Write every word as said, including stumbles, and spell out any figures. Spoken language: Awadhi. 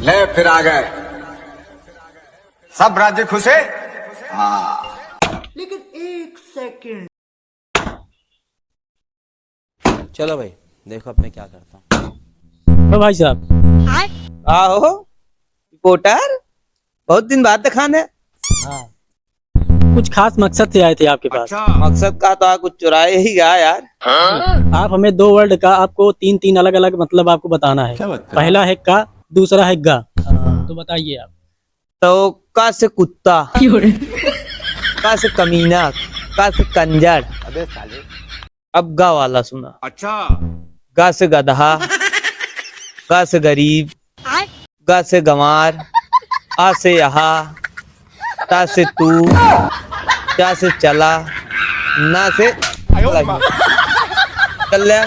ले फिर आ गए। सब राज्य खुश है? हाँ। लेकिन एक सेकंड। चलो भाई, देखो अब मैं क्या करता हूँ। ओ भाई साहब। का हो रिपोर्टर, बहुत दिन बाद देखान है। हाँ। कुछ खास मकसद से आए थे आपके पास। अच्छा। मकसद का तो कुछ चुराए ही गया यार। आप हमें दो वर्ड का आपको तीन तीन अलग अलग मतलब आपको बताना है। क्या बात कर रहे हैं? पहला है का, दूसरा है गा। हाँ। तो बताइए आप। तो का से कुत्ता, का से कमीना, का से कंजर। अबे साले। अब गा वाला सुना। अच्छा। गा से गदहा, गा से गरीब, ग से गंवार, अ से अहा, त से तू, च से चला, न से चल ले।